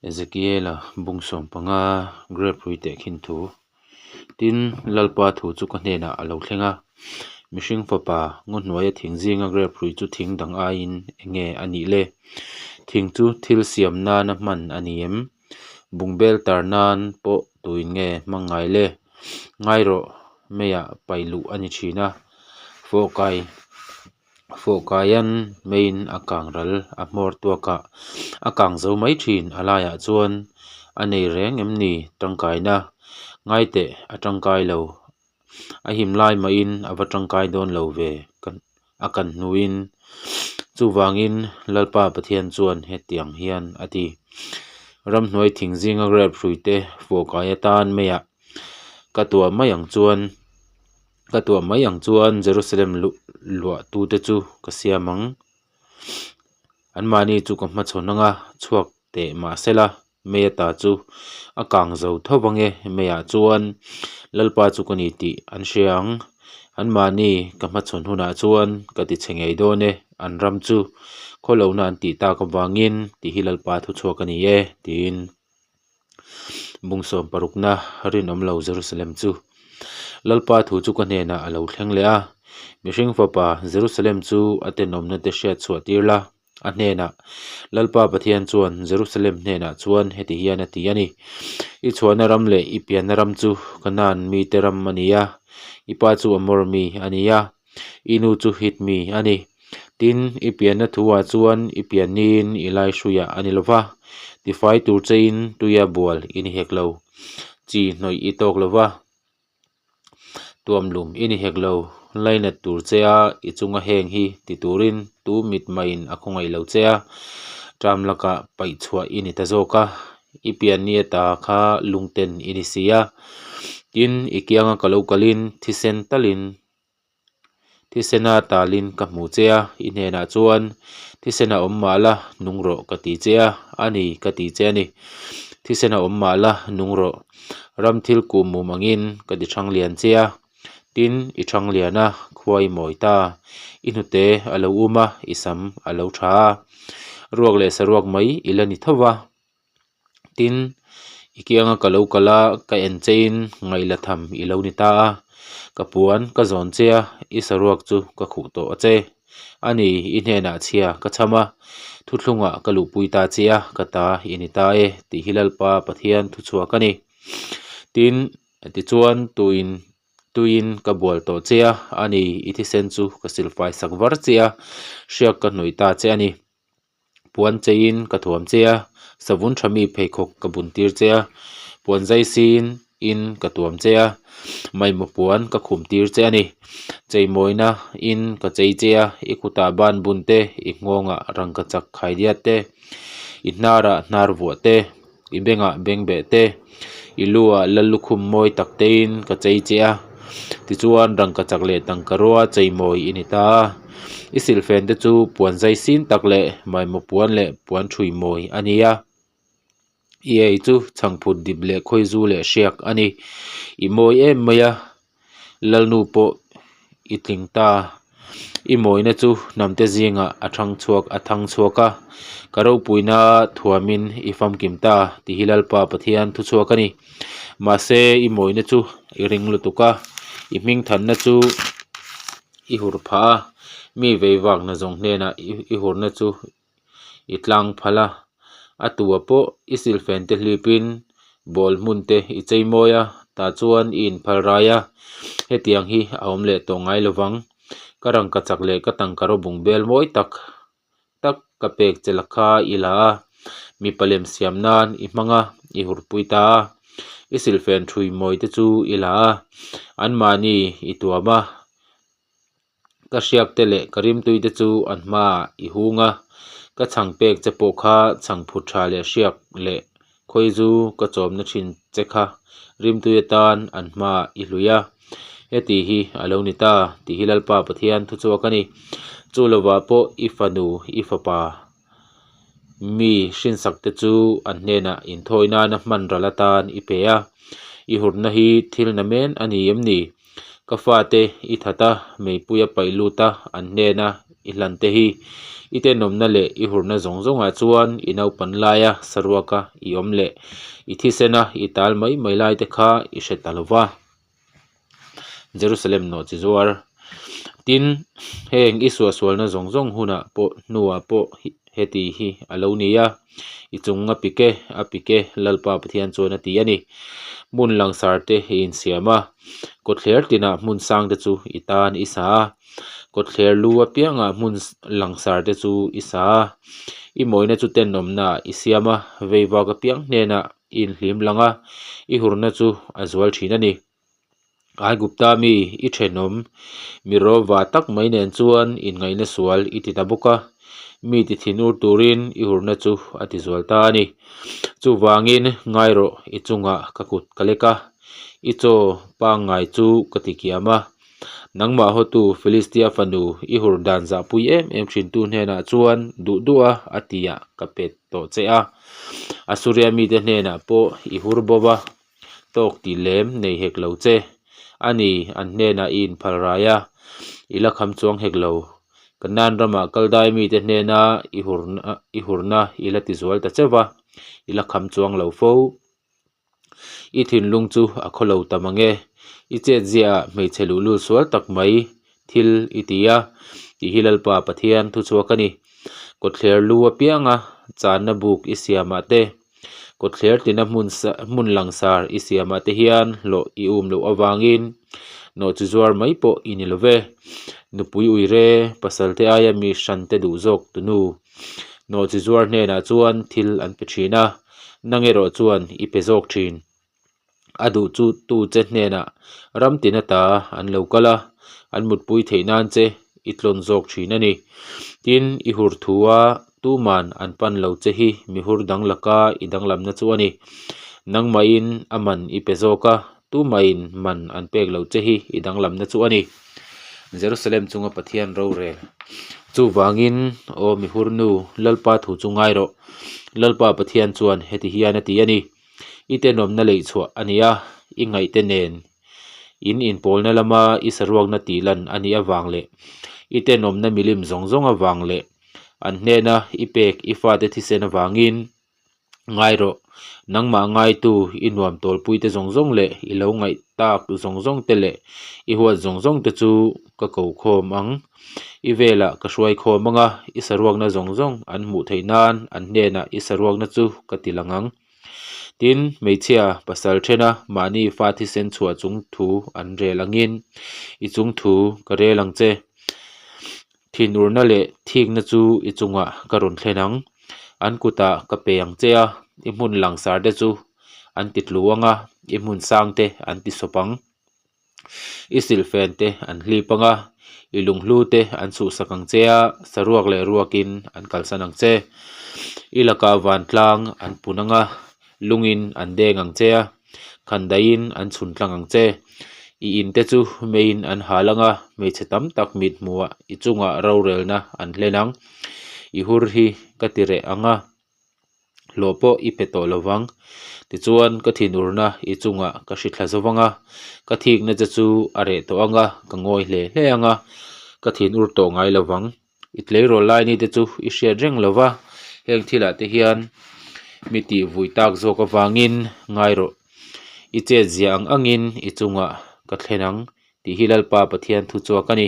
Ezekiela bung 15 Grape hrui tehkhin thu. Tin, Lalpa thu chu ka hnenah a lo thleng a, Mihring fapa, ngaw hnuaia thing zinga grape hrui chu thing dang aiin eng nge a nih le? Thing chu thil siam nana hman a ni em? Bungbel tar nan pawh tuin nge hmang ngai le? Ngai rawh, meiah paih luh a ni thin a, fawhkai Fawhkaian meiin a kang ral a hmawr tuakah a kang zo mai thin a laiah chuan a nei reng em ni tangkaina ngai teh a tangkai lo a him lai mahin a va tangkai dawn lo ve a kan hnuin chuvangin Lalpa Pathian chuan hetiang hian a ti ramhnuai thing zinga grape hruite fawhkai atan meiah ka tuah mai ang chuan. Ka tuah mai ang chuan Jerusalem luahtute chu ka siam ang. Anmahni chu ka hmachhawn anga chhuak teh mah sela, mei ata chu a kang zo tho vang e. Meiah chuan Lalpa chu ka ni tih an hria ang. Anmahni ka hmachhawn hunah chuan ka ti chhe ngei dawn e, an ram chu khawlohna an tih tak avangin tih hi Lalpa thuchhuak a ni e, tiin. Bung 60na rinawm lo Jerusalem chu Lalpa thu chu ka hnenah a lo thleng leh a, Mihring fapa Jerusalem chu a tenawmna te hriat chhuah tir la, a hnenah Lalpa Pathian chuan Jerusalem hnenah chuan heti hian a ti a ni, I chhuahna ram leh i pianna ram chu Kanaan mite ram a ni a, i pa chu Amor mi a ni a, i nu chu Hit mi a ni. Tin, i pianna thuah chuan i pianniin i lai hruiah a ni lo va, tifai tur chein tuia bual i ni hek lo, chi hnawih i tawk lo va, tuamlum i ni hek lo, lainat tur chea i chunga heng hi ti turin tu mit mahin a khawngaih lo che a, ṭam lakah paih chhuah i ni ta zawk a, i pianni ata kha lungten i ni si a. Tin, i kianga ka lo kalin thisen talin Thisena talin ka hmu che a, i hnenah chuan thisena awm mah la nung rawh ka ti che a, a ni ka ti che a ni. Thisena awm mah la nung rawh, ram thil kuh mum angin ka ti thang lian che a, tin i thang lian a, khua i mawi ta, i hnute a lo um a, i sam a lo tha a, ruak leh saruak mai i la ni tho va. Tin, i kianga ka lo kal a, ka en chein ngaihla tham i lo ni ta a, ka puan ka zawn che a, i saruak chu ka khuh tawh a che. A ni, i hnenah chhia ka chham a, thuthlungah ka luhpui ta che a, ka ta i ni ta e, tih hi Lalpa Pathian thuchhuak a ni. Tin, tichuan tuin tuiin ka bual tawh che a, a ni, i thisen chu ka silfai sak var che a, hriak ka hnawih ta che a ni. Puan cheiin ka thuam che a, savun tha mi pheikhawk ka bun tir che a, puan zai sin in ka tuam che a, maimaw puan ka khum tir che a ni. Cheimawina in ka chei che a, i kutah ban bun te, i nghawngah rangkachak khaidiat te, i hnarah hnar vuah te, I bengah bengbeh te, i luah lal lukhum mawi tak tein ka chei che a, tichuan rangkachak leh tangkarua cheimawi i ni ta a. I silhfen te chu puan zai sin tak leh maimaw puan leh puan thui mawi a ni a. I ei chu chhangphut dip leh khawizu leh hriak a ni. I mawi em mai a. Lalnu pawh i tling ta. I mawina chu hnamte zingah a thang chhuak a thang chhuak a, ka ropuina thuamin i famkim ta tih hi Lalpa Pathian thuchhuak a ni. Mahse i mawina chu i ring lutuk a, i hmingthanna chu i hur phah a, mi veivakna zawng hnenah i hurna chu i tlang phal a, a tua pawh i silfen te hlipin ball hmun te i chei mawi a, tah chuan i inphal rai a, hetiang hi a awm leh tawh ngai lo vang. Ka rangkachak leh ka tangkaraw bung bel mawi tak tak ka pek che la kha i la a, mipa lem siam nan i hmang a, i hurpui ta a, i silfen thui mawi te chu i la a, anmahni i tuam a. Ka hriak te leh ka rimtui te chu an hmaah i hung a, ka chhang pek che pawh kha chhang phut tha leh hriak leh khawizu ka chawmna thin che kha rimtui atan an hmaah i hlui a, heti hi a lo ni ta tih hi Lalpa Pathian thuchhuak a ni. Chu lovah pawh i fanu i fapa mi hrinsak te chu an hnenah inthawi nana hman ral atan i pe a, i hurna hi thil na men a ni em ni? Ka fate i that a, meipui a paih lut a, an hnena. i hlan te hi. I tenawmna leh i hurna zawng zawngah chuan i naupan laia saruaka i awm leh i thisena i tal mai mai lai te kha i hre ta lo va. Jerusalem nawh chi zuar. Tin, heng i suahsualna zawng zawng hunah pawh hnuah pawh heti hi a lo ni a, I chung a pik e, a pik e, Lalpa Pathian chuan a ti a ni. Hmun langsar te i insiam a, kawtthler tinah hmun sang te chu i tan i sa a, kawtthler lu apiangah hmun langsar te chu i sa a, i mawina chu tenawmnaah i siam a, veivak apiang hnenah i inhlim lang a, i hurna chu a zual thin a ni. Aigupta mi i thenawm mi rawva tak mai nen chuan inngaihna sual i ti ta bawk a, mi ti thinur turin i hurna chu a ti zual ta a ni. Chuvangin ngai rawh i chungah ka kut ka lek a, i chaw pangngai chu ka ti kiam a. Nangmah hawtu Filistia fanu i hur dan zahpui em em thintu hnenah chuan duh duh a a tiah ka pe tawh che a. Asuria mite hnenah pawh i hur bo va, tawk tih lem nei hek lo che. A ni, an hnenah i inphal rai a, i la kham chuang hek lo. Kanaan ramah kaldai mite hnena i hurna i hurna i la tizual ta cheuh va, i la kham chuang lo fo. I thinlung chu a khaw lo ta mang e. I chetziaah hmeichhe luhlul sual tak mai thil i ti a, tih hi Lalpa Pathian thuchhuak a ni. Kawtthler lu apianga channa buk i siamah te, kawtthler tina hmun hmun langsar i siamah te hian hlawh i um loh avangin nawhchi zuar mai pawh i ni lo ve. Nupui uire pasalte aia mi hrante duh zawk tunu nawhchi zuar hnenah chuan thil an pe thin a, nang erawh chuan i pe zawk thin. A duh chu tu che hnenah ram tin ata an lo kal a, an mutpui theih nan che i tlawn zawk thin a ni. Tin, i hur thu a tuman an pan lo che hi mi hur dang laka i danglamna chu a ni. Nangmahin a man i pe zawk a, tumahin man an pek lo che hi i danglamna chu a ni. Jerusalem chunga Pathian rorel. Chuvangin, aw mi hur nu, Lalpa thu chu ngai rawh. Lalpa Pathian chuan heti hian a ti a ni. I tenawmna leih chhuah a ni a, i ngaihte nen in inpawlna lama i saruakna tih lan a nih avang leh i tenawmna milim zawng zawng avang leh an hnena i pek i fate thisen avangin ngai rawh. Nangmah ngaitu i nuam tawlpuite zawng zawng leh i lo ngaih tak zawng zawng te leh i huat zawng zawng te chu ka ko khawm ang. I velah ka hruai khawm ang a, i saruakna zawng zawng an hmuh theih nan an hnenah i saruakna chu ka ti lang ang. Tin, hmeichhia pasal thena mahni fa thisen chhuah chung thu an rel angin i chung thu ka rel ang che. Thinurna leh thikna chu i chungah ka rawn thlen ang. An kutah ka pe ang che a, i hmun langsar te chu an ti tlu ang a, i hmun sang te an ti sawp ang. I silhfen te an hlip ang a, i lunghlu te an chhuhsak ang che a, saruak leh ruakin an kalsan ang che. I lakah vantlang an pun ang a, lungin an deng ang che a, khandaiin an chhun tlang ang che. I in te chu meiin an hal ang a, hmeichhe tam tak mit hmuhah i chungah rorelna an hlen ang. I hur hi ka ti reh ang a. hlawh pawh i pe tawh lo vang. Tichuan, ka thinurna i chungah ka hri thla zo vang a, ka thikna che chu a reh tawh ang a, ka ngawi hle hle ang a, ka thinur tawh ngai lo vang. I tleirawl lai ni te chu i hriat reng lo va, heng thilah te hian mi tih vui tak zawk avangin ngai rawh. I chet zia ang angin i chungah ka thlen ang tih hi Lalpa Pathian thu chuak a ni.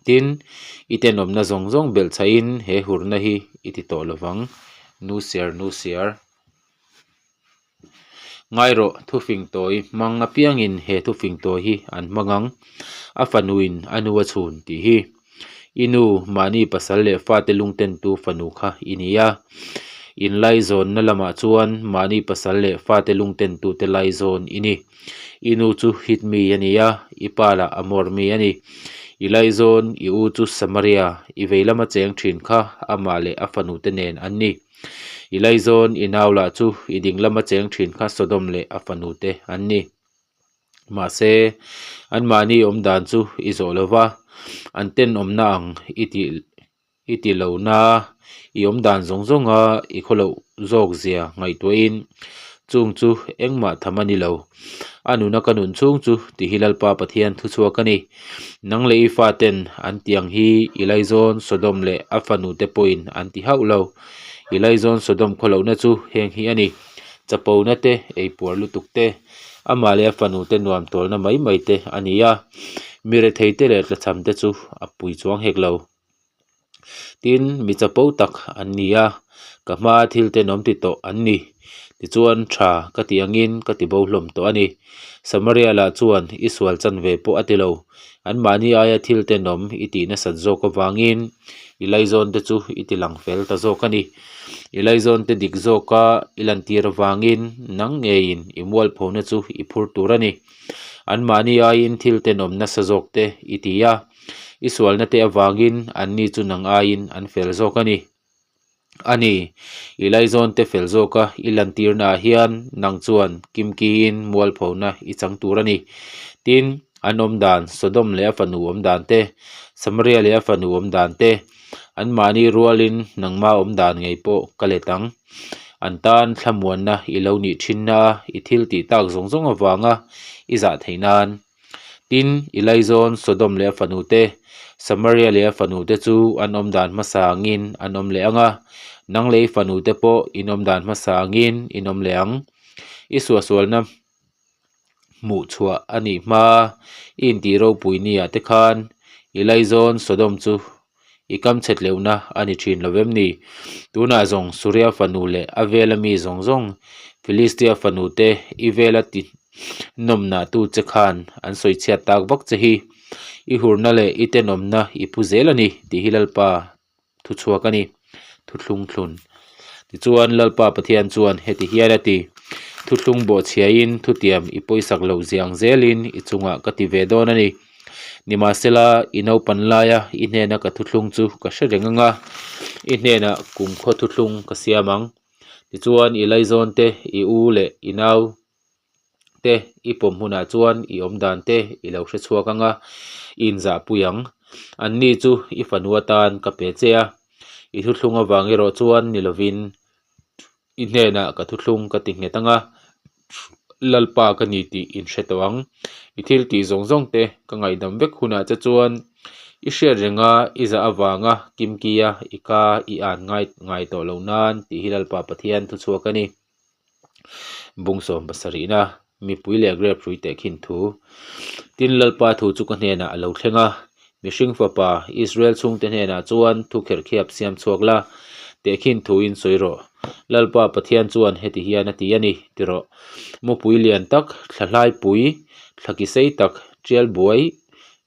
Tin, i tenawmna zawng zawng belh chhahin he hurna hi i ti tawh lo vang. Nu siar nu siar. Ngai rawh, thufing tawi hmang apiangin he thufing tawi hi an hmang ang. A fanuin a nu a chhun tih hi. I nu, mahni pasal leh fate lungtentu fanu kha i ni a. Inlaizawnna lamah chuan mahni pasal leh fate lungtentute laizawn i ni. I nu chu Hit mi a ni a, i pa lah Amor mi a ni. I laizawn, i u chu Samaria, i vei lama cheng thin kha amah leh a fanute nen an ni. I laizawn, i nau lah chu i ding lama cheng thin kha Sodom leh a fanute an ni. Mahse, anmahni awmdan chu i zawh lo va, an tenawmna ang i tih I ti lo na, i awm dan zawng zawnga i khawloh zawk zia ngaihtuahin. Chung chu engmah tham a ni lo. A nuna ka nun chhung chu ti hi Lalpa Pathian thuchhuak a ni. Nang leh i faten an tiang hi i laizawn Sodom leh a fanute pawhin an ti hauh lo. I laizawn Sodom khawlohna chu heng hi a ni, Chapona te, eipuar lutuk te, amah leh a fanute nuam tawlna mai mai te a ni a, mi retheite leh tlachhamte chu a pui chuang hek lo. Tin, mi chapo tak an ni a, ka hmaa thil tenawm ti tawh an ni. Tichuan, tha ka ti angin ka ti bo hlawm tawh a ni. Samaria lah chuan i sual chanve pawh a ti lo. Anmahni aia thil tenawm i tih nasat zawk avangin i laizawnte chu i ti lang fel ta zawk a ni. I laizawnte dik zawka i lantir avangin nang ngeiin i mualphona chu i phur tur a ni. Anmahni aiin thil tenawm nasa zawkte i ti a. I sualna te avangin anni chu nang aiin an fel zawk a ni. A ni, i laizawn te fel zawka i lantirnaah hian nang chuan kimkiin mualphona i chang tur a ni. Tin, an awm dan, Sodom leh a fanu awm dan te, Samaria leh a fanu awm dan te, anmahni rualin nangma awm dan ngei pawh ka let ang. An tan thlamuanna i lo nih thinna a, i thil tih tak zawng zawng avanga i zah theih nan. Tin, i laizawn Sodom leh a fanute, Samaria leh a fanute chu an awm dan hmasa angin an awm leh ang a, nang leh i fanute pawh in awm dan hmasa angin in awm leh ang. I suahsualna hmuh chhuah a nih hma i intih ropui niah te khan i laizawn Sodom chu I kam chhet leuhna a ni thin lo vem ni? Tunah zawng Suria fanu leh a vela mi zawng zawng, Filistia fanu te i vela ti nawmnah tu che khan an sawi chhiat tak vak che hi. I hurna leh i tenawmna i pu zel a ni tih hi Lalpa thuchhuak a ni. Thuthlung thlun. Tichuan Lalpa Pathian chuan heti hian a ti, Thuthlung bawhchhiain thutiam i pawisak loh ziang zelin i chungah ka ti ve dawn a ni. Nimahsela, i naupan laia i hnena ka thuthlung chu ka hre reng ang a, i hnenah kumkhaw thuthlung ka siam ang. Tichuan, i laizawn te, i u leh i nau te i pawm hunah chuan i awm dan te i lo hre chhuak ang a, i inzahpui ang. Anni chu i fanu atan ka pe che a, i thuthlung avang erawh chuan ni lovin I hnenah ka thuthlung ka ti nghet ang a, Lalpa ka ni tih in hre tawh ang. I thil tih zawng zawng te ka ngaihdam vek hunah che chuan i hriat renga i zah avanga kimkia i ka i an ngai ngai tawh lo nan tih hi Lalpa Pathian thuchhuak a ni. Bung sawm pasarihna, mipui leh grep hrui tehkhin thu. Tin, Lalpa thu chu ka hnenah a lo thleng a, Mihring fapa, Israel chhungte hnenah chuan thu kherhkhiap siam chhuak la, tehkhin thuin sawi rawh. Lalpa Pathian chuan heti hian a ti a ni, ti rawh. Mupui lian tak, thlahlaipui, thlaki sei tak, tial buai,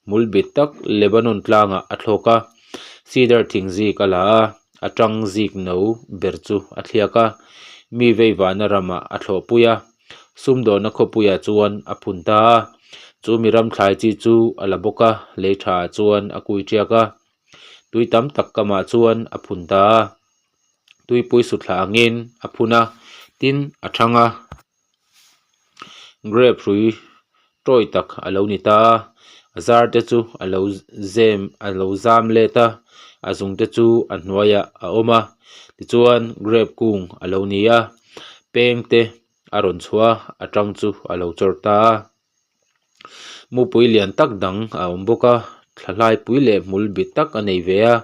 hmul bit tak Lebanon tlangah a thlawk a, Cedar thing zik a la a, a tang zik no ber chu a thliak a, mi veivahna ramah a thlawhpui a, sumdawhna khawpuiah chuan a phun ta a, chu mi ram thlai chi chu a la bawk a, lei thaah chuan a kui tiak a, tui tam tak kamah chuan a phun ta a, tuipui suthla angin a phun a, tin a thang a. Grape hrui tawi tak a lo ni ta a, a zar te chu a lo zem a lo zam let a, a zung te chu a hnuaiah a awm a tichuan grape kung a lo ni a peng te a rawn chhuah a a tang chu a lo chawr ta a. Mupui lian tak dang a awm bawk a, thlahlaipui leh hmul bit tak a nei ve a,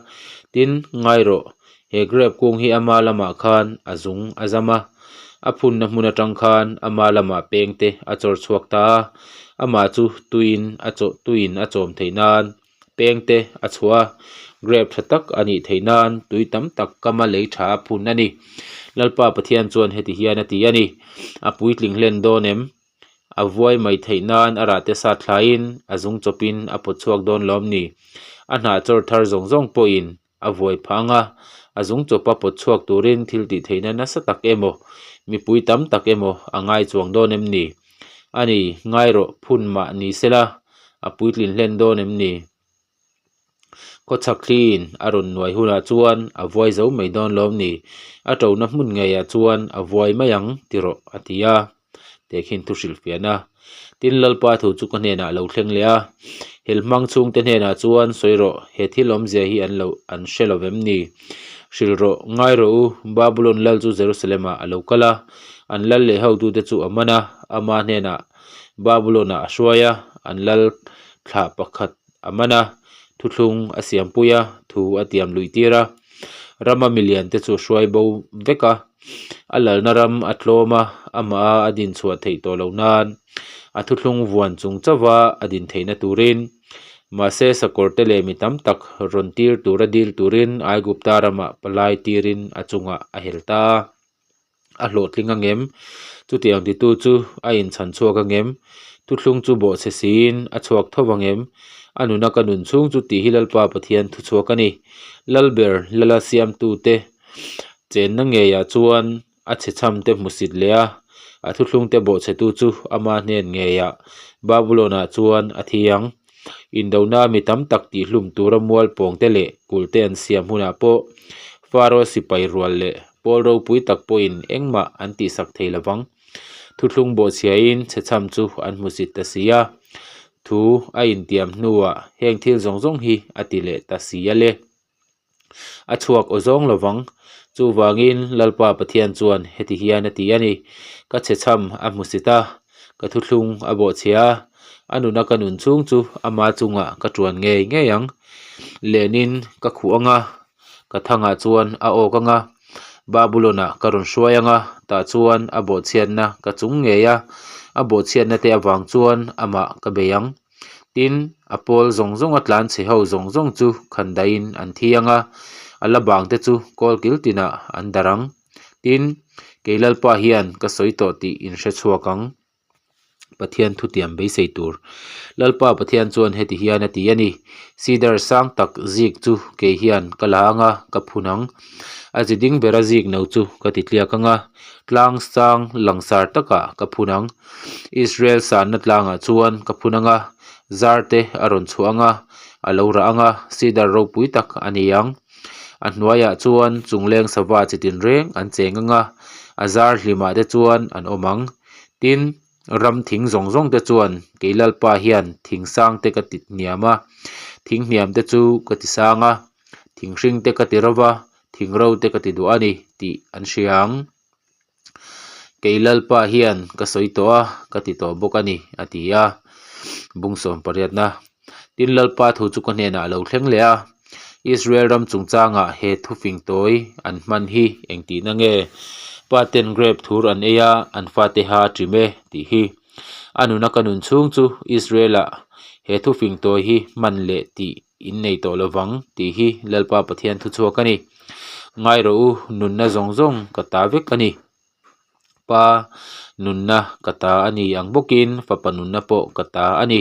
tin ngai rawh he grape kung hi ama lamah khan a zung a zam a, a phunna hmun atang khan ama lamah peng te a chawr chhuak ta a, amah chu tuiin a chaw tuiin a chawm theih nan peng te a chhuah a, grape tha tak a nih theih nan tui tam tak kama lei tha a phun a ni. Lalpa Pathian chuan heti hian a ti a ni, a puitling hlen dawn em? A vuai mai theih nan a rah te sat thlaiin a zung chawpin a pawt chhuak dawn lawm ni. A hnah chawr thar zawng zawng pawhin a vuai phah ang a, a zung chawpa pawt chhuak turin thil tih theihna nasa tak emaw, mipui tam tak emaw a ngai chuang dawn em ni? A ni, ngai rawh phun mah ni sela, a puitlin hlen dawn em ni? Khawchhak thliin a rawn nuai hunah chuan a vuai zo mai dawn lawm ni? A ṭona hmun ngeiah chuan a vuai mai ang ti rawh, a ti a. Tehkhin thu hrilhfiahna. Tin, Lalpa thu chu ka hnenah a lo thleng leh a, Helhmang chhungte hnenah chuan sawi rawh, he thil awmzia hi an lo an hre lo vem ni? Hrilh rawh, ngai rawh u, Babulon lal chu Jerusalem-ah a lo kal a, an lal leh hotute chu a man a, ama hnenah Babulon-ah a hruai a, an lal thlah pakhat a man a, thuthlung a siampui a, thu a tiam luih tir a, rama milian te chu a hruai bo vek a, a lalna ram a tlawm a, amah a din chhuah theih tawh loh nan a thuthlung vuan chung chauha a din theihna turin. Mahse sakawr te leh mi tam tak rawn tir tura dil turin Aigupta ramah palai tirin a chungah a hel ta a. A hlawhtling a ngem? Chutiang titu chu a inchhan chhuak a ngem? Thuthlung chu bawhchhe siin a chhuak tho a ngem? A nuna ka nun chhung chu tih hi Lalpa Pathian thuchhuak a ni. Lalber Lala siamtute chenna ngeiah chuan a chhechham te hmusit leh a, a thuthlung te bawhchhetu chu ama hnen ngeiah Babulon-ah chuan a thi ang. Indona mi tam tak tihhlum tura mual pawng te leh kulh te an siam hunah pawh Faro sipai rual leh pawl ropui tak pawhin engmah an tihsak thei lo vang. Thuthlung bawhchhiain chhechham chu an hmusit ta si a, thu a intiam hnuah heng thil zawng zawng hi a ti leh ta si a le. A chhuak aw zawng lo vang. Chuvangin Lalpa Pathian chuan heti hian a ti a ni, Ka chhechham a hmusit a, ka thuthlung a bawhchhia a, a nuna ka nun chhung chu ama chungah ka tuan ngei ngei ang. Lenin ka khuh ang a, ka thangah chuan a awk ang a, Babulon-ah ka rawn hruai ang a, tah chuan a bawhchhiatna ka chung ngei a, a bawhchhiatna te avang chuan amah ka bei ang. Tin, a pawl zawng zawnga tlan chhe ho zawng zawng chu khan daihin an thi ang a, a la bang te chu kawl kil tinah an darh ang. Tin, kei Lalpa hian ka sawi tawh tih in hre chhuak ang. Pathian thutiam beisei tur. Lalpa Pathian chuan heti hian a ti a ni, Sidar sang tak zik chu kei hian ka la ang a, ka phun ang. A zi ding bera zik no chu ka ti tliak ang a, tlang sang langsar takah ka phun ang. Israel sanna tlangah chuan ka phun ang a, zar te a rawn chhuah ang a, a lo rah ang a, sidar ropui tak a ni ang. A hnuaiah chuan chungleng sava chi tinreng an cheng ang a, a zar hlimah te chuan an awm ang. Tin, ram thing zawng zawng te chuan kei Lalpa hian thing sang te ka ti hniam a, thing hniam te chu ka ti sang a, thing hring te ka ti ro va, thing ro te ka ti duah a ni tih an hria ang. Kei Lalpa hian ka sawi tawh a, ka ti tawh bawk a ni, a ti a. Bung sawm pariatna. Tin, Lalpa thu chu ka hnenah a lo thleng leh a, Israel ram chungchangah he thufing tawi an hman hi engtihna nge? Pa ten grape thur an ei a, an fate ha a ṭim e, tih hi. A nuna ka nun chhung chu Israel-ah he thufing tawi hi hman leh tih in nei tawh lo vang tih hi Lalpa Pathian thuchhuak a ni. Ngai rawh u, nunna zawng zawng ka ta vek a ni. Pa nunna ka ta a ni ang bawkin fapa nunna pawh ka ta a ni.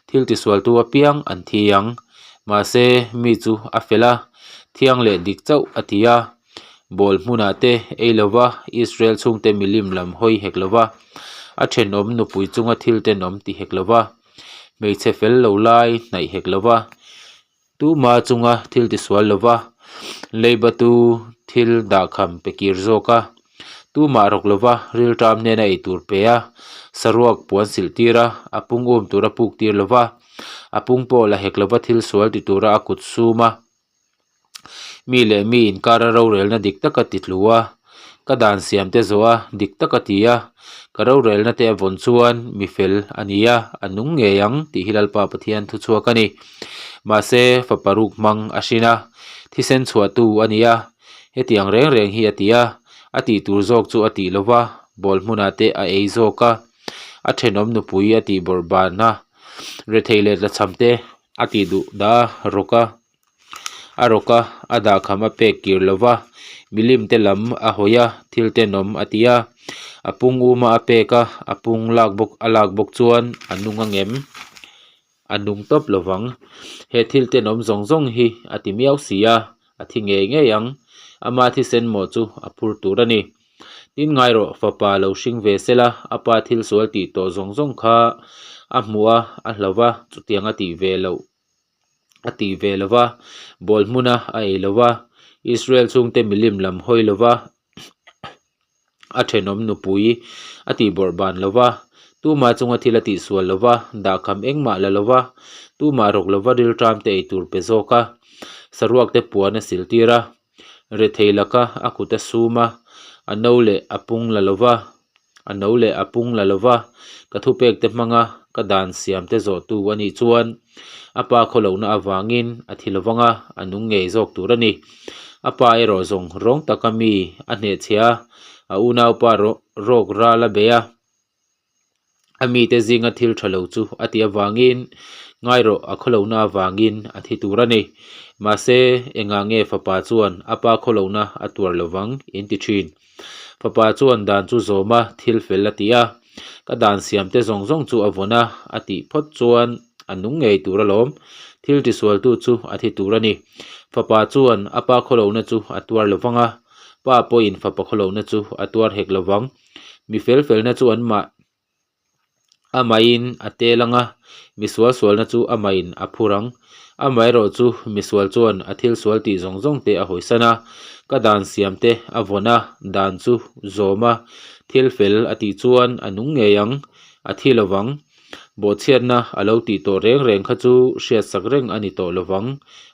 Thil tisualtu apiang an thi ang. Mahse, mi chu a fel a, thiang leh dik chauh a ti a. Bawl hmunah te ei lo va, Israel chhungte milim lam hawi hek lo va, a thenawm nupui chunga thil tenawm ti hek lo va. Hmeichhe fel lo lai hnaih hek lo va, tuma chunga thil tisual lo va, leibatu thil dahkham pe kir zawk a, tumah rawk lo va, rilṭam hnena ei tur pe a, saruak puan silh tir a, a pung um tura puk tir lo va, a pung pawh la hek lo va thil sual ti tura a kut sum a. Mi leh mi inkara rorelna dik taka ti tlu a, ka dan siam te zawh a, dik taka ti a, ka rorelna te a vawn chuan mi fel a ni a, a nung ngei ang tih hi Lalpa Pathian thu chhuak a ni. Mahse, fapa ruk hmang a hrin a, thisen chhuahtu a ni a, hetiang reng reng hi a ti a, a tih tur zawk chu a tih lo va, bawl hmunah te a ei zawk a, a thenawm nupui a tih bawrh ban a, rethei leh tlachham te a tih duh dah a rawk a. A rawk a, a dahkham a pek kir lo va, milim te lam a hawi a, thil tenawm a ti a. A pung uma a pek a, a pung lak bawk a lak bawk chuan a nung a ngem, a nung tawp lo vang. He thil tenawm zawng zawng hi a ti miau si a, a thi ngei ngei ang. Ama thisen mawh chu a phur tur a ni. Tin ngai rawh, fapa lo hring ve sela, a pa thil sual tih tawh zawng zawng kha a hmuh a, a hlo va, chutiang a tih ve loh. a tih ve lo va, bawl hmuna a ei lo va, Israel chhungte milim lam hawi lo va, a thenawm nupui a tih bawrh ban lo va, tuma chunga thil a tihsual lo va, dahkham engmah la lo va, tumah rawk lo va rilṭam te ei tur pe zawk a, saruak te puan a sil tir a. Rethei laka a kut a sum a, a no leh a pung la lo va, a no leh a pung la lo va, ka thupekte hmanga ka dan siamte zawhtu a nih chuan a pa khawlohna avangin a thi lovang a, a nung ngei zawk tur a ni. A pa erawh zawng rawng taka mi a hnehchhia a, a unaupa rawk ral a bei a. A mite zinga thil tha lo chu a tih avangin ngai rawh a khawlohna avangin a thi tur a ni. Mahse, engah nge fapa chuan a pa khawlohna a tuar lovang in ti thin. Fapa chuan dan chu zawm a thil fel a ti a, ka dan siamte zawng zawng chu a vawn a, a tih phawt chuan a nung ngei tur alawm. Thil tisualtu chu a thi tur a ni. Fapa chuan a pa khawlohna chu a tuar lovang a, pa pawhin fapa khawlohna chu a tuar hek lovang. Mi fel felna chu an mah amahin a tel ang a, mi sual sualna chu amahin a phur ang. Amaherawh chu mi sual chuan a thil sual tih zawng zawng te a hawisan a, ka dan siam te a vawn a, dan chu zawm a, thil fel a tih chuan a nung ngei ang, a thi lo vang. Bawhchhiatna a lo tih tawh reng reng kha chu hriatsak reng a ni tawh lo vang.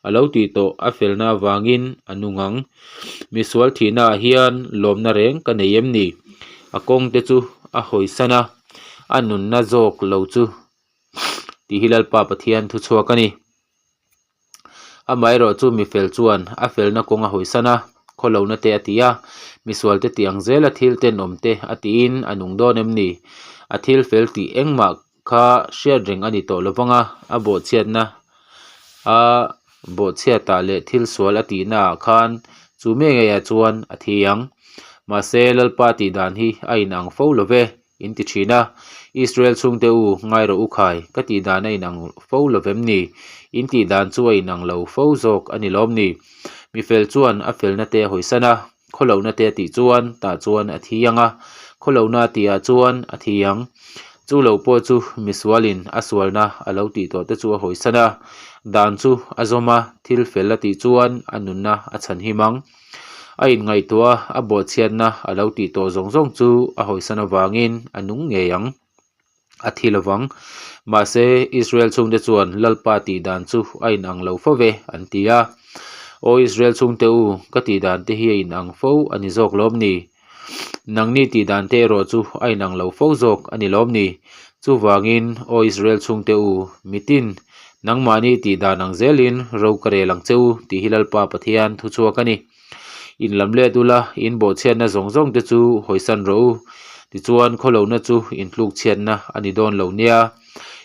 A lo tih tawh a felna avangin a nung ang. Misual thihnaah hian lawmna reng ka nei em ni? A kawng te chu a hawisan a, a nunna zawk lo chu tih hi Lalpa Pathian thuchhuak a ni. Amaherawh chu mi fel chuan a felna kawng a hawisan a, khawlohna te a ti a, misualte tih ang zela thil tenawm te a tiin a nung dawn em ni? A thil fel tih engmah kha hriat reng a ni tawh lo vang a, a bawhchhiatna a bawhchhiatah leh thil sual a tihnaah khan chu mi ngeiah chuan a thi ang. Mahse, Lalpa tih dan hi a inang fo lo ve. In ti thin a, Israel chhungte u, ngai rawh u khai, ka tih dan a inang fo lo vem ni? In tih dan chu a inang lo fo zawk a ni lawm ni? Mi fel chuan a felna te a hawisan a, khawlohna te a tih chuan tah chuan a thi ang a, khawlohna a tihah chuan a thi ang. Chu lo pawh chu misualin a sualna a lo tih tawh te chu a hawisan a, dan chu a zawm a, thil fel a tih chuan a nunna a chhanhim ang. A inngaihtuah a, a bawhchhiatna a lo tih tawh zawng zawng chu a hawisan avangin a nung ngei ang, a thi lo vang. Mahse, Israel chhungte chuan Lalpa tih dan chu a inang lo fo ve, an ti a. Aw Israel chhungte u, ka tih dan te hi a inang fo a ni zawk lawm ni? Nangni tih dan te erawh chu a inang lo fo zawk a ni lawm ni? Chuvangin, aw Israel chhungte u, mitin, nangmahni tih dan ang zelin ro ka rel ang che u, tih hi Lalpa Pathian thuchhuak a ni. In lam let ula, in bawhchhiatna zawng zawng te chu hawisan rawh u. Tichuan, khawlohna chu in tlukchhiatna a ni dawn lo nia.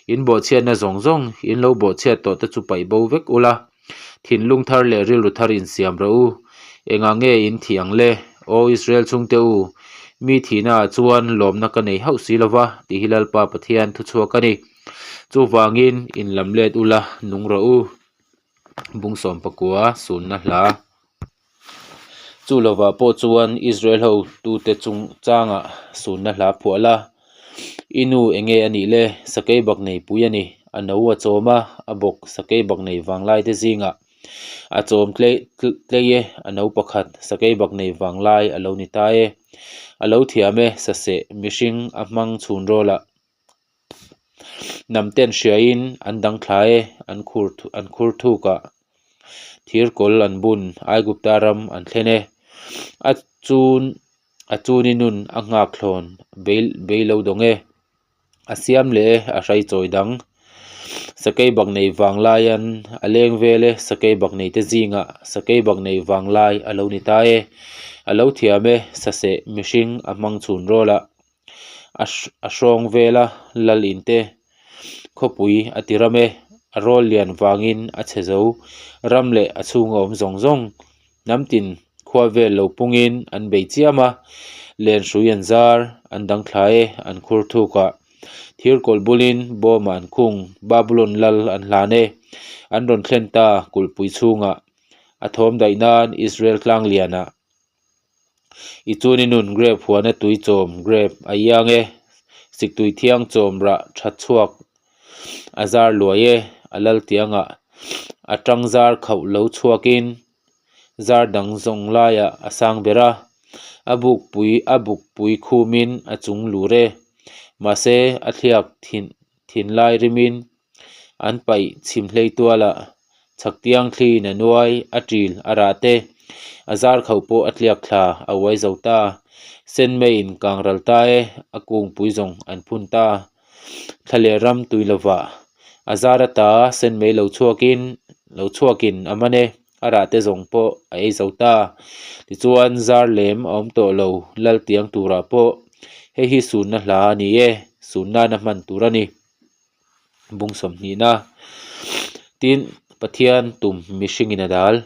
In bawhchhiatna zawng zawng, in lo bawhchhiat tawh te chu paih bo vek ula. Thinlung thar leh rilru thar insiam rawh u. Engah nge in thih ang le? Aw Israel chhungte u, mi thihnaah chuan lawmna ka nei hauh si lo va, tih hi Lalpa Pathian thuchhuak a ni. Chuvangin in lam let ula, nung rawh u. Bung sawmpakua sunna hla. Chu lovah pawh chuan Israel ho tute chungchangah sunna hla phuah la, I nu enge a nih le? Sakei bak nei pui a ni. A no a chawm a, a bawk sakei bak nei vanglai te zingah a chawm tlei tlei e, a no pakhat sakei bak nei vanglai a lo ni ta e. A lo thiam e, saseh mihring a hmang chhun rawlah Hnam ten hriain an dang thla e, an khur an khur thuk ah thir kawl an bun Aigupta ram an thlen e. A chun a chuni nun a nghak thlawn bei bei lo dawng e. A siam leh e a hrai chawi dang. Sakei bak nei vang lai an a leng vel e, sakei bak nei te zingah sakei bak nei vang lai a lo ni ta e. A lo thiam e, saseh mihring a hmang chhun rawl ah. A hrawng vela lal in te khawpui a ti ram e, a rawl lian vangin a chhe zo, ram leh a chhunga awm zawng zawng hnam tin khua vel lo pungin an bei chiam a, len hrui an zar, an dang thla e, an khur thuk ah thir kawlh bulin bawmah an khung, Babulon lal an hlan e, an rawn thlen ta kulhpui chhungah a thawm daih nan Israel tlang lianah. I chuni nun grape huana tui chawm grape a iang e, siktui thiang chawm rah tha chhuak a zar luai e, a lal tiangah a tang zar khauh lo chhuakin zar dang zawng laiah a sang ber a, a bukpui a bukpui khumin a chung lur e, mahse a thliak thin thinlai rimin an paih chhim hlei tualah chhaktiang thliin a nuai, a ṭil, a rah te. A zar khauh pawh a tliak thla a uai zo ta. Senmeiin kang ral ta e, a kungpui zawng an phun ta. Thla leh ram tui lovah a zar ata senmei lo chhuakin lo chhuakin a man e, a rah te zawng pawh a ei zo ta. Tichuan zar lem a awm tawh lo lal tiang turah pawh hei hi sunna hla a ni e, sun nana hman tur a ni. Bung sawmhnihna Tin, Pathian tum mihringin a dal.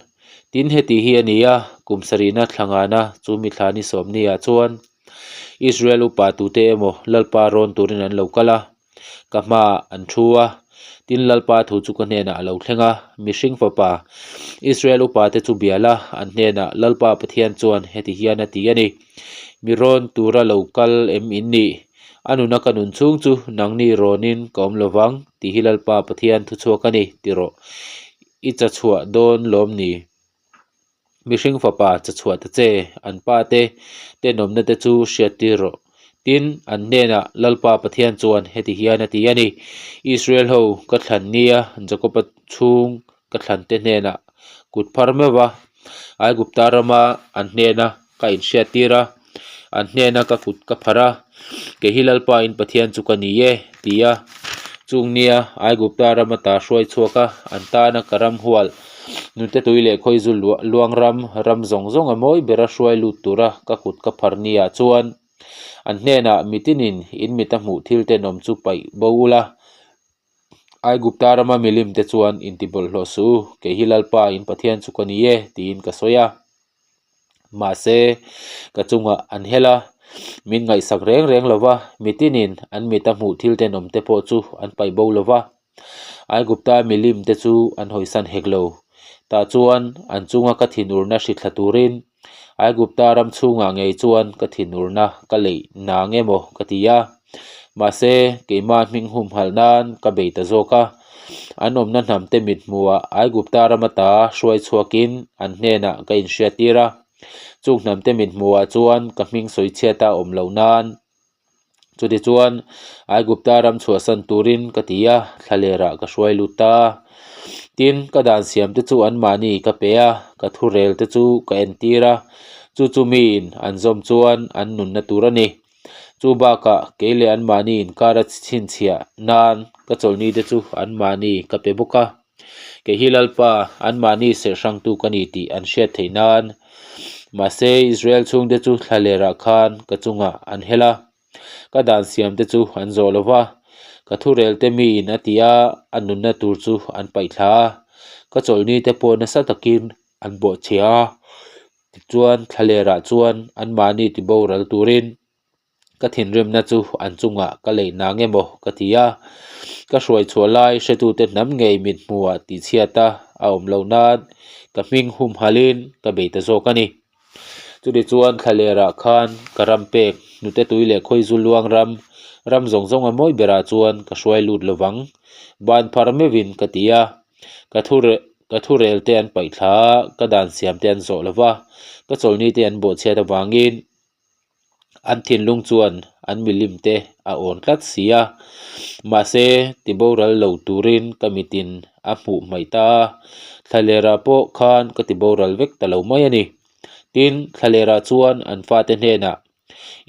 Tin, heti hi a ni a, kum sarihna thla ngana chu mi thla ni sawmniah chuan Israel upa tute emaw Lalpa rawn turin an lo kal a, ka hmaah an thu a. Tin, Lalpa thu chu ka hnenah a lo thleng a, Mihring fapa, Israel upate chu bia la, an hnenah Lalpa Pathian chuan heti hian a ti a ni, Mi rawn tura lo kal em in nih? A nuna ka nun chhung chu nangni rawnin ka awm lo vang, tih hi Lalpa Pathian thuchhuak a ni, ti rawh. I cha chhuah dawn lawm ni? Mihring fapa cha chhuah ta che, an pa te tenawmna te chu hriat tir rawh. Tin, an hnenah Lalpa Pathian chuan heti hian a ti a ni, Israel ho ka thlan nia Jakoba chhung ka thlan te hnenah kut phar meuh va, Aigupta rama an hnena ka inhriat tir a, an hnena ka kut ka phar a, Kei hi Lalpa in Pathian chu ka ni e, ti a. Chung nia Aigupta rama ta hruai chhuak a, an tana ka ram hual, nunte tui leh khawizu luang ram, ram zawng zawng a mawi bera hruai lut tura ka kut ka phar niah chuan an hnenah mitinin in mit a hmuh thil tenawm chu paih bo ula, Aigupta rama milim te chuan intibawlhhlawh suh u, kei hi Lalpa in Pathian chu ka ni e, tiin ka sawi a. Mahse, ka chungah an hel a, min ngaihsak reng reng lo va, mitinin an mita hmuh thil tenawm te pawh chu an paih bo lo va. Aigupta milim te chu an hawisan hek lo. Tah chuan an chunga ka thinurna hrithla turin Aigupta ram chhungah ngei chuan ka thinurna ka leih nang emaw ka ti a. Mahse, keimah hming humhalh nan ka bei ta zawk a. An awmna hnamte mithmuhah Aigupta ram ata hruai chhuakin an hnenah ka inhriattir a. Chung hnamte mithmuhah chuan ka hming sawichhiata awm loh nan Chutichuan, Aigupta ram chhuahsan turin ka ti a, thlalerah ka hruai lut ta a. Tin, ka dan siamte chu anmahni ka pe a, ka thurelte chu ka entir a, chu chu miin an zawm chuan an nunna tur a ni. Chu bakah, kei leh anmahni inkara chhinchhiah nan ka chawlhnite chu anmahni ka pe bawk a. Kei hi Lalpa, anmahni serh hrangtu ka ni tih an hriat theih nan. Mahse, Israel chhungte chu thlalerah khan ka chungah an hel a, ka dan siamte chu an zawh lo va, ka thurelte miin a ti a, a nunna tur chu an paih thla a, ka chawlhnite pawh nasa takin an bawhchhia a, tichuan thlalerah chuan anmahni tiboral turin Ka thinrimna chu an chungah ka leih nang emaw ka ti a, ka hruai chhuah lai hretute hnam ngei mit hmuhah tihchhiat a a awm loh nan ka hming humhalhin ka bei ta zawk a ni. Chutichuan thlalerah khan ka ram pek hnute tui leh khawizu luang ram, ram zawng zawng a mawi berah chuan ka hruai lut lovang, ban phar meuhin ka ti a, ka thu ka thurel te an paih thla a, ka dan siam te an zawh lova, ka chawlhni te an bawhchhiat avangin An thinlung chuan an milim te a awn tlat si a, mahse tiboral lo turin ka mitin a hmuh hmaih ta a, thlalerah pawh khan ka tiboral vek ta lo mai a ni. Tin, thlalerah chuan an fate hnenah,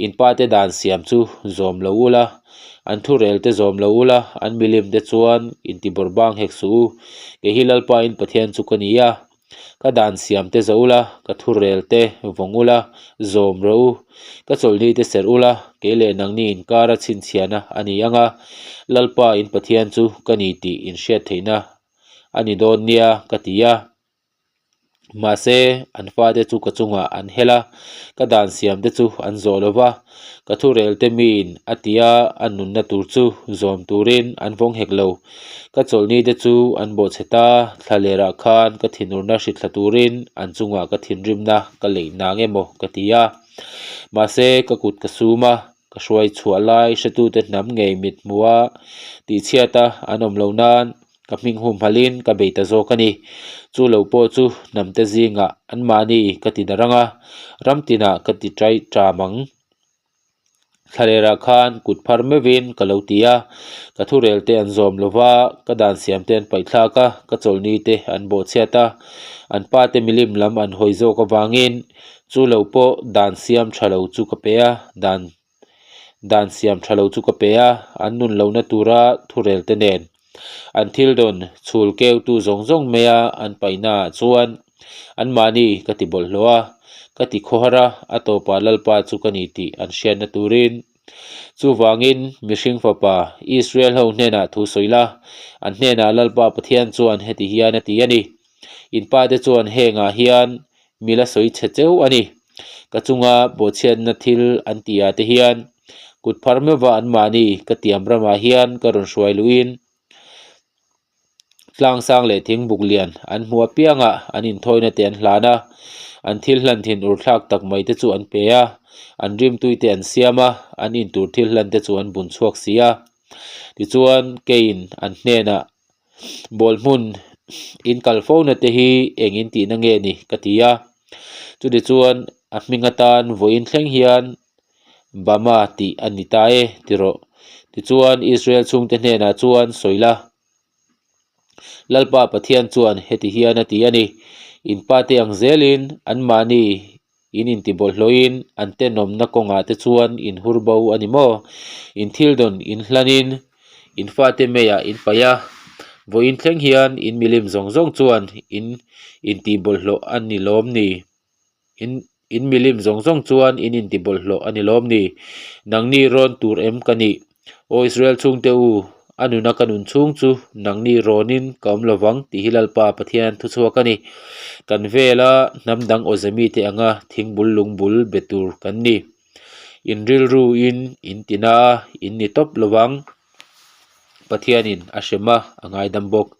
In pate dan siam chu zawm lo ula, an thurel te zawm lo ula, an milim te chuan intibawrhbang hek suh u, kei hi Lalpa in Pathian chu ka ni a, Ka dan siam te zo ula, ka thurel te vawng ula, zawm rawh u. Ka chawlhni te serh ula, kei leh nangni inkara chhinchhiahna a ni ang a, Lalpa in Pathian chu ka ni tih inhriat theihna a ni dawn nia ka ti a. Mahse, an fate chu ka chungah an hel a, ka dan siam te chu an zawh lo va, Ka thurelte miin a ti a, a nunna tur chu zawm turin an vawng hek lo. Ka chawlhnite chu an bawhchhe ta, thlalerah khan ka thinurna hrithla turin an chungah ka thinrimna ka leih nang emaw ka ti a. Mahse, ka kut ka sum a, ka hruai chhuah lai hretute hnam ngei mit hmuh a, tihchhiat a an awm lo nan ka hming humhalhin ka bei ta zawk a ni. Chu lo pawh chu hnamte zingah anmahni ka ti darang a, ram tinah ka ti ṭai ṭam ang. Thlalêrah khan kut phar meuhin ka lo ti a, ka thurêlte an zawm lo va, ka dan siamte an paihthlak a, ka chawlhni te an bawhchhiat a, an pate milim lam an hawi zawk avangin chu lo pawh dan siam tha lo chu ka pe a, dan dan siam tha lo chu ka pe a, an nun lohna tura thurêlte nen an thil dawn chhul keutu zawng zawng maia an paihnaah chuan anmahni ka ti bawlhhlawh a, ka ti khawhar a, a tawpah Lalpa chu ka ni tih an hriatna turin. Chuvangin mihring fapa Israel ho hnenah thu sawi la, an hnenah Lalpa Pathian chuan heti hian a ti a ni, In pate chuan hengah hian mi la sawi chhe cheu a ni. Ka chunga bawhchhiatna thil an tih ah te hian kut phar meuhva anmahni ka tiam ramah hian ka rawn hruai luhin tlang sang leh thing buk lian an hmu apiangah an inthawina te an hlan a, an thil hlan thin ur thlak tak mai te chu an pe a, an rimtui te an siam a, an intur thil hlan te chu an bun chhuak si a. Tichuan keiin an hnenah Bawl hmun in kal fo na te hi eng in tihna nge ni ka ti a, chuti chuan a hming atan vawiin thleng hian Bama tih a ni ta e ti rawh. Tichuan Israel chhungte hnenah chuan sawi la, Lalpa Pathian chuan heti hian a ti a ni, In pate ang zelin anmahni In intibawlhhlawhin an tenawmna kawngah te chuan in hur bo a ni maw? In thil dawn in hlanin in fate meiah in paih a, vawiin thleng hian in milim zawng zawng chuan in intihbawlhhlawh a ni lawm ni? In in milim zawng zawng chuan in intibawlhhlawh a ni lawm ni? Nangni rawn tur em ka nih? Aw Israel chhungte u, a nuna ka nun chhung chu nangni rawnin ka awm lovang tih hi Lalpa Pathian thuchhuak a ni. Kan vela hnam dang awze mite anga thing bul lung bul be tur kan ni. In rilru in in tina a, in ni tawp lovang. Pathianin a hrem a, a ngaidam bawk.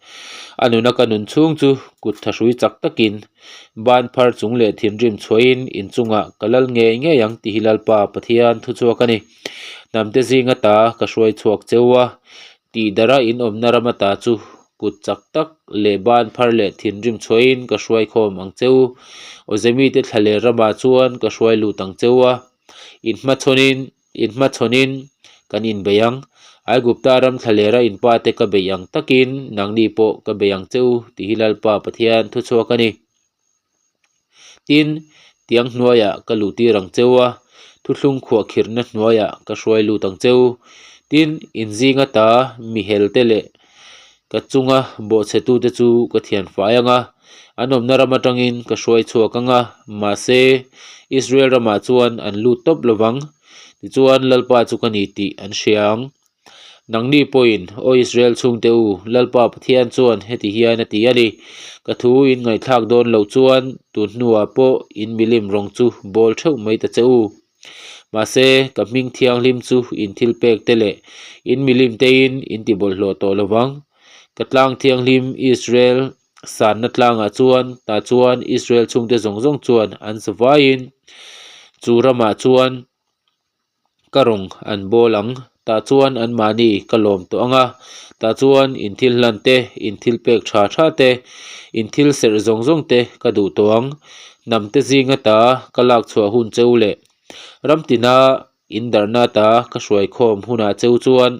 A nuna ka nun chhung chu kut thahrui chak takin ban phar chung leh thinrim chhuahin inchungah ka lal ngei ngei ang tih hi Lalpa Pathian thuchhuak a ni. Hnamte zing ata ka hruai chhuak cheu a, tihdara in awmna ram ata chu kut chak tak leh ban phar leh thinrim chhuahin ka hruai khawm ang cheu. Awzemite thla leh ramah chuan ka hruai lut ang cheu a, inhmachhawnin inhmachhawnin kan inbei ang. Aigupta ram thla lera in pate ka beih ang takin nangni pawh ka bei ang cheu tih hi Lalpa Pathian thuchhuak a ni. Tin, tiang hnuaiah ka luh tir ang cheu a, thuthlung khuahkhirhna hnuaiah ka hruai lut ang cheu. Tin, in zing ata mihel te leh ka chunga bawhchhetute chu ka thian fai ang a, an awmna ram atangin ka hruai chhuak ang a, mahse, Israel ramah chuan an lut tawp lo vang. Tichuan, Lalpa chu ka ni tih an hria ang. Nangni pawhin, Aw Israel chhungte u, Lalpa Pathian chuan heti hian a ti a ni, Ka thu in ngaihthlak dawn loh chuan tun hnuah pawh in milim rawng chu bawl theuh mai ta che u. Mahse, ka hming thianghlim chu in thil pek te leh in milim tein in ti bawlhhlawh tawh lo vang. Ka tlang thianghlim Israel sanna tlangah chuan tah chuan Israel chhungte zawng zawng chuan an zavaiin chu ramah chuan ka rawng an bawl ang, tah chuan anmahni ka lawm tawh ang a, tah chuan in thil hlan te, in thil pek tha tha te, in thil serh zawng zawng te ka duh tawh ang, hnam te zing ata ka lak chhuah hun cheu leh ram tina in darhna ata ka hruai khawm hunah cheu chuan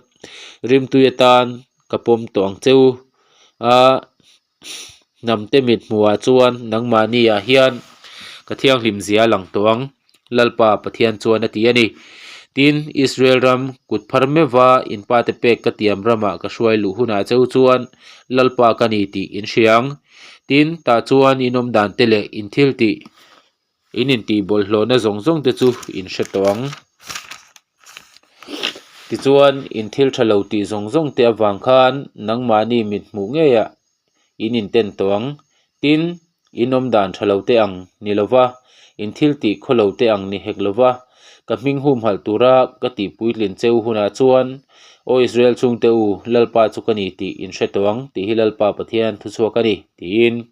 rimtui atan ka pawm tawh ang cheu a. Hnamte mit hmuhah chuan nangmahniah hian ka thianghlim zia lang tawh ang, Lalpa Pathian chuan a ti a ni. Tin, Israel ram kut phar meuhva in pate pek ka tiam ramah ka hruai luh hunah cheu chuan Lalpa ka ni tih in hria ang. Tin, tah chuan in awm dan te leh in thil tih In intih bawlhhlawhna zawng zawng te chu in hre tawh ang. Tichuan, in thil tha lo tih zawng zawng te avang khan nangmahni mit hmuh ngeiah in inten tawh ang. Tin, in awm dan tha lo te ang ni lova, in thil tih khaw lo te ang ni hek lova, ka hming humhalh tura ka tih puitlin cheu hunah chuan, Aw Israel chhungte u, Lalpa chu ka ni tih in hre tawh ang tih hi Lalpa Pathian thuchhuak a ni, tiin.